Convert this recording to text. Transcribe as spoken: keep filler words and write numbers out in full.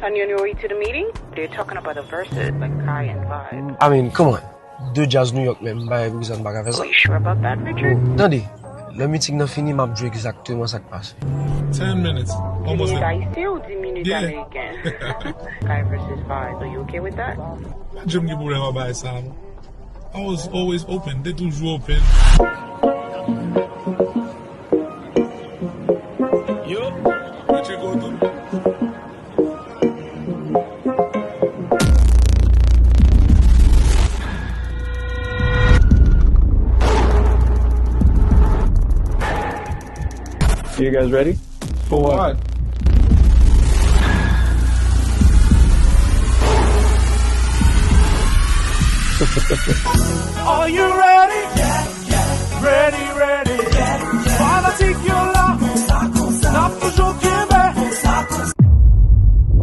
On your way to the meeting, they're talking about the verses, like Kai and Vybz. I mean, come on. De djaz New York menm, bagay pou ki sa n pa ka fè sa? Are you sure about that, Richard? Tande, lè miting nan fini, m ap di w egzakteman sa k pase. Ten minutes. Almost Minit there. Ayisyen ou di minit Yeah. Ameriken? Kai versus Vybz, are you okay with that? Pa janm gen pwoblèm ak bagay sa, non. I was always open. Te toujou open. Yo, Richard Gordon. You guys ready? For what? Are you ready? Ready, ready. Fanatik yo